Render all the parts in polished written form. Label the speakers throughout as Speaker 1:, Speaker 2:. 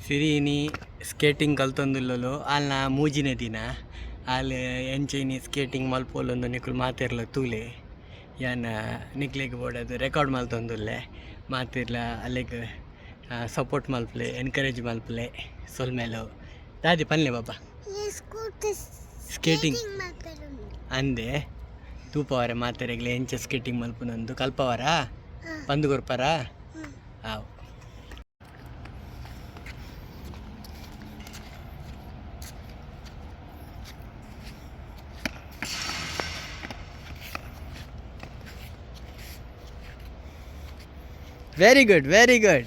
Speaker 1: ಸಿರಿನಿ skating ಕಲ್ತೊಂದುಲ್ಲೊಲು ಆಲ್ನ ಮೂಜಿನೇ ದಿನ ಆಲ್ ಎಂಚ ಇನಿ ಸ್ಕೇಟಿಂಗ್ ಮಲ್ಪೊಲೊಂದು ನಿಕುಲು ಮಾತೆರ್ಲ ತೂಲೆ ಯಾನ್ ನಿಕ್ಲೆಗ್ ಬೋಡಾದ್ ರೆಕಾರ್ಡ್ ಮಲ್ತೊಂದುಲ್ಲೆ ಮಾತೆರ್ಲ ಅಲೆಗ್ ಸಪೋರ್ಟ್ ಮಲ್ಪುಲೆ ಎನ್ಕರೇಜ್ ಮಲ್ಪುಲೆ ಸೊಲ್ಮೆಲು ದಾದಿ ಪನ್ಲೆ ಬಾಬಾ. ಸ್ಕೇಟಿಂಗ್ ಅಂದೆ ತೂಪವರೆ ಮಾತೆರೆಗ್ಲ ಎಂಚ ಸ್ಕೇಟಿಂಗ್ ಮಲ್ಪುನಂದು ಕಲ್ಪವರಾ ಪಂದು ಕೊರ್ಪರಾ ಆವು. Very good, very good.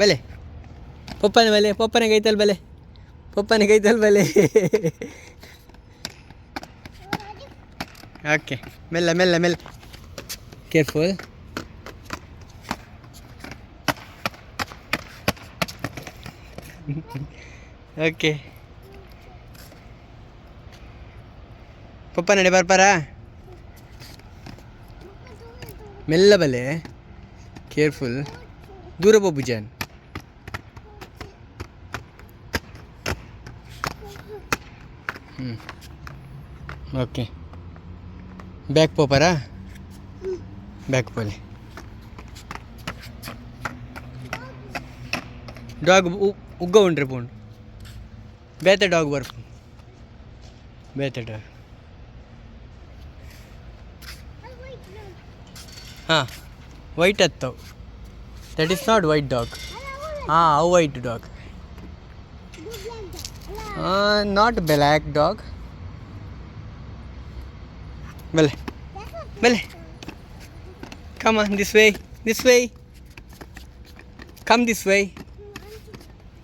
Speaker 1: ಬಲೆ ಪೊಪ್ಪನ ಬಲೆ ಪೊಪ್ಪನ ಕೈತಲ್ ಬಲೆ ಪೊಪ್ಪನ ಕೈತಲ್ ಬಲೆ. ಓಕೆ, ಮೆಲ್ಲ ಮೆಲ್ಲ ಮೆಲ್ಲ, ಕೇರ್ಫುಲ್. ಓಕೆ, ಪಪ್ಪ ನಡೆ ಬರ್ಪಾರಾ? ಮೆಲ್ಲ ಬಲೆ, ಕೇರ್ಫುಲ್, ದೂರ ಪೋಪುಜಾನ್. ಹ್ಞೂ, ಓಕೆ, ಬ್ಯಾಕ್ ಪೋಪರಾ? ಬ್ಯಾಕ್ ಪೋಲೆ. ಡಾಗ್ ಉಗ್ಗ ಉಂಡ್ರೆ ಪೋಂಡು ಬೇತೆ ಡಾಗ್ ಬರ್ಪು ಬೇತೆ ಡಾಗ್. ಹಾಂ, white ಅತ್ತವು. That is not white dog. ಹಾಂ, ಅವು white dog, not black dog. ಬಲೆ ಬಲೆ. Come on, this way, this way. Come this way.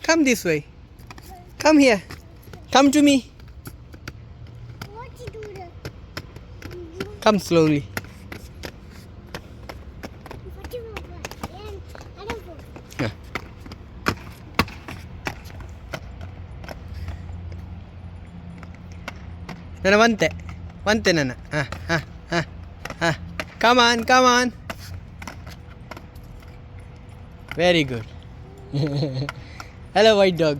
Speaker 1: Come this way. Come here. Come to me. Come slowly. Yeah. ನನ್ನ ಒಂತೆ ಒಂತೆ ನನ್ನ. ಹಾಂ ಹಾಂ ಹಾಂ ಹಾಂ, come on, come on. Very good. Hello, white dog,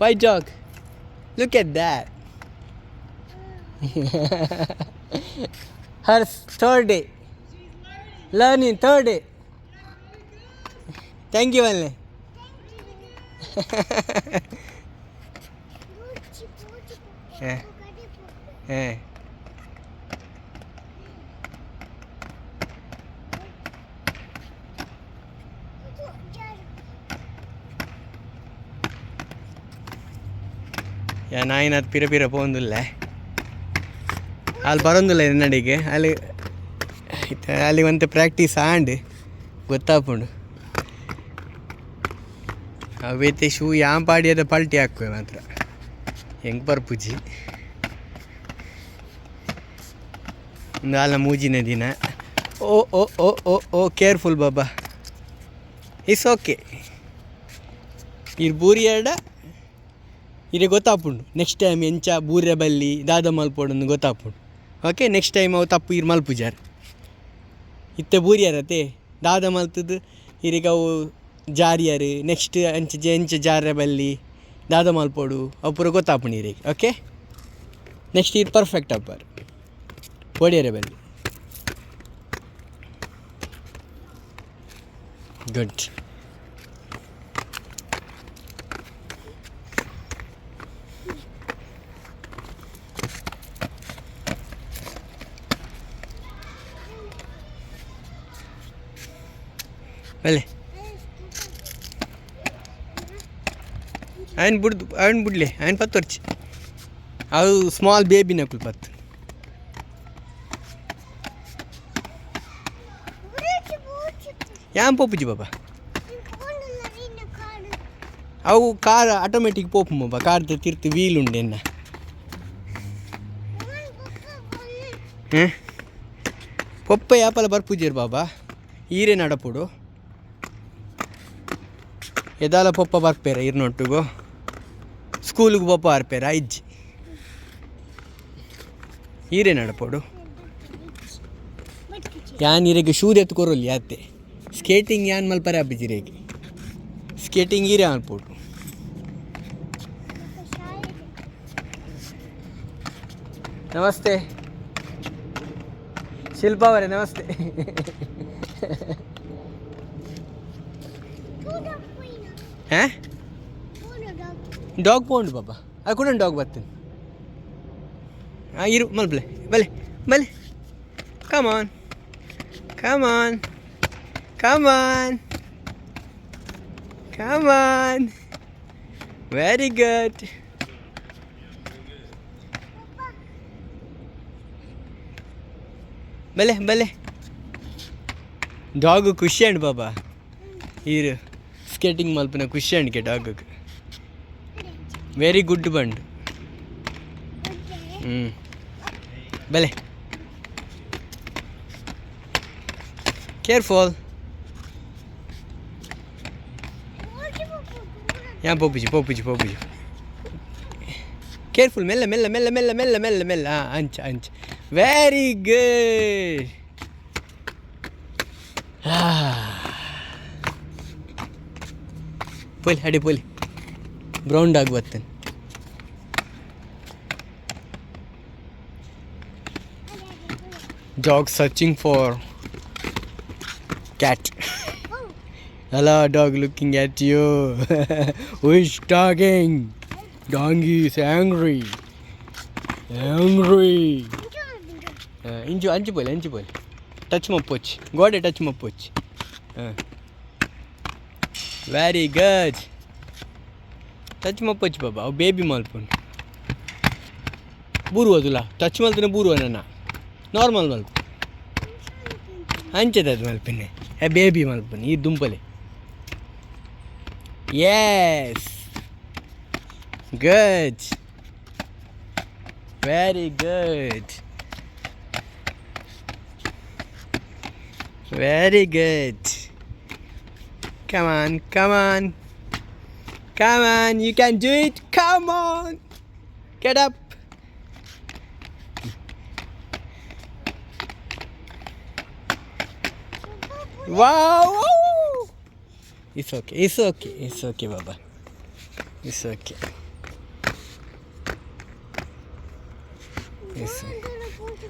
Speaker 1: white dog. Look at that. Her third day learning, third day. Thank you only. ಹೇ ಹೇ, ಯಾ ನಾಯಿನಾತ್ ಪಿರ ಪಿರ ಪೋಂದುಲ್ಲೆ. ಅಲ್ಲಿ ಬರೋಂದಿಲ್ಲ ಎನ್ನಡಿಗೆ. ಅಲ್ಲಿ ಇತ್ತೆ ಅಲ್ಲಿ ಒಂತೆ ಪ್ರಾಕ್ಟೀಸ್ ಆಂಡ್ ಗೊತ್ತಾಪುಂಡು. ಅವೇತೆ ಶೂ ಯಾನ್ ಪಾಡಿಯದ ಪಲ್ಟಿ ಹಾಕುವೆ ಮಾತ್ರ ಹೆಂಗೆ ಬರ್ಪುಜಿ. ಒಂದು ಅಲ್ಲ ಮೂಜಿನ ದಿನ. ಓ ಓ ಓ ಓ ಓ, ಕೇರ್ಫುಲ್ ಬಾಬಾ, it's okay. ಇರ್ ಬೂರಿಯರ್ಡ ಇರೆ ಗೊತ್ತಾಪುಂಡು. ನೆಕ್ಸ್ಟ್ ಟೈಮ್ ಎಂಚ ಬೂರ್ಯ ಬಲ್ಲಿ ದಾದ ಮಲ್ಪೊಡಂದು ಗೊತ್ತಾಪುಂಡು. ಓಕೆ, ನೆಕ್ಸ್ಟ್ ಟೈಮ್ ಅವು ತಪ್ಪು ಇರ್ ಮಲ್ಪುಜಾರ್. ಇತ್ತೆ ಬೂರಿಯರತೆ ದಾದ ಮಲ್ತದ್ದು ಇರಿಗೆ ಅವು ಜಾರಿಯರ್. ನೆಕ್ಸ್ಟ್ ಅಂಚ ಎಂಚ ಜಾರ್ರೆ ಬಲ್ಲಿ ದಾದ ಮಲ್ಪೊಡು ಅವು ಪೂರ ಗೊತ್ತಾಪುಂಡು ಇರೆಗ್. ಓಕೆ, ನೆಕ್ಸ್ಟ್ ಇರ್ ಪರ್ಫೆಕ್ಟ್ ಅಪ್ಪರ್ ಪೋಡಿಯರೆ ಬಲ್ಲಿ. ಗುಡ್. ಬಲೆ ఆయన ಬುಡ್ದು ఆయన ಬುಡ್ಲೆ ఆయన ಪತ್ತೊರ್ಚಿ. ಅವು ಸ್ಮಾಲ್ ಬೇಬಿ ನಕುಲು ಪತ್ತು. ಯಾನ್ ಪೋಪುಜಿ ಬಾಬಾ. ಅವು ಕಾರ್ ಆಟೋಮೆಟಿಕ್ ಪೋಪು ಬಾಬಾ. ಕಾರ್ದ ತಿರ್ತು ವೀಲ್ ಉಂಡು ಎನ್ನ. ಹ್ಞೂ, ಪೊಪ್ಪ ಯಾಪಲ ಬರ್ಪುಜೇರು ಬಾಬಾ. ಈರೆ ನಡಪುಡು ಎದಾಲ ಪೊಪ್ಪ ಬರ್ಪೇರ ಇರ್ನೊಟ್ಟುಗು. ಸ್ಕೂಲಿಗೆ ಪೊಪ್ಪ ಬರ್ಪೇರ ಇಜ್ಜಿ. ಈರೇ ನಡಪೋಡು. ಯಾನ್ ಇರೆಗ್ ಶೂ ದೆತ್ತು ಕೊರೊಲಿ ಅತ್ತೆ. ಸ್ಕೇಟಿಂಗ್ ಯಾನ್ ಮಲ್ಪರೆ ಆಪಿಜಿ ಇರೆಗ್. ಸ್ಕೇಟಿಂಗ್ ಈರೇ ಮಲ್ಪೊಡು. ನಮಸ್ತೆ ಶಿಲ್ಪಾ ಅವರೇ, ನಮಸ್ತೆ. ಹಾ, ಡಾಗ್ ಪೋಂಡು ಬಾಬಾ. ಅದು ಕೂಡ ಡಾಗ್ ಬರ್ತೇನೆ. ಹಾಂ, ಇರು ಮಲ್ಪಲೆ. ಬಲೆ ಬಲೆ, come on, come on, come on, come on. Very good. ಬಲೆ ಬಲೆ. ಡಾಗ್ ಖುಷಿ ಅಂಡ್ ಬಾಬಾ. ಈರು ಸ್ಕೇಟಿಂಗ್ ಮಲ್ಪಿನ ಖುಷಿ ಅಂಡ್ಕೆ ಡಾಗ್. ವೆರಿ ಗುಡ್ ಬಂಡ್. ಹ್ಞೂ, ಬಲೆ. ಕೇರ್ಫುಲ್. ಯಾ, ಪೋಪುಜಿ ಪೋಪುಜಿ ಪೋಪುಜಿ. ಕೇರ್ಫುಲ್. ಮೆಲ್ಲ ಮೆಲ್ಲ ಮೆಲ್ಲ ಮೆಲ್ಲ ಮೆಲ್ಲ ಮೆಲ್ಲ ಮೆಲ್ಲ. ಹಾಂ, ಅಂಚ ಅಂಚ. Very good. ಪೋಲಿ ಅಡಿ ಪೋಲಿ. ಬ್ರೌನ್ ಡಾಗ್ ಬರ್ತೇನೆ. Dog searching for cat. Hello, dog looking at you. Who is talking? Donkey is angry. Angry. ಇಂಚು ಅಂಚು ಪೋಲಿ, ಅಂಚು ಪೋಲಿ. ಟಚ್ ಮಪ್ಪೊಚ್ಚಿ, ಗೋಡೆ ಟಚ್ ಮಪ್ಪೊಚ್ಚಿ. ಹಾಂ, ವೆರಿ ಗುಡ್. ಟಚ್ ಮಪ್ಪೊಚ್ಚಿ ಬಾಬಾ. ಅವು ಬೇಬಿ ಮಲ್ಪುಂಡು. ಬೂರುವುದಿಲ್ಲ. ಟಚ್ ಮಲ್ತಿನ ಬೂರುವ ನನ್ನ. ನಾರ್ಮಲ್ ಮಲ್ಪ. ಅಂಚದ ಅದು ಮಲ್ಪಿನಿ. ಎ ಬೇಬಿ ಮಲ್ಪುನಿ. ಈ ದುಂಪಲೆ. Yes, good, very good, very good. Come on, come on, come on, you can do it. Come on, get up. Wow! It's okay, it's okay, it's okay, Baba. It's okay. It's okay.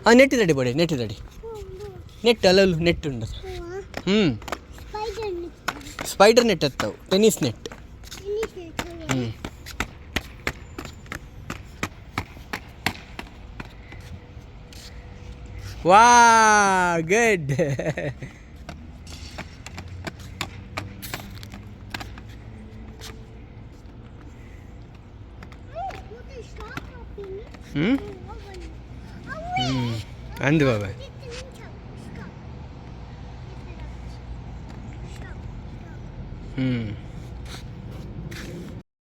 Speaker 1: ಆ, ನೆಟ್ ready ಬಡಿ, ನೆಟ್ ready. ನೆಟ್ ಅಲ್ಲಲ್ಲ, ನೆಟ್ ಉಂಟು. ಹ್ಞೂ, spider ನೆಟ್ ಹತ್ತವು, tennis ನೆಟ್. ಹ್ಞೂ. ವಾ, good. ಹ್ಞೂ ಹ್ಞೂ, ಅಂದು ಬಾಬಾ. ಹ್ಞೂ.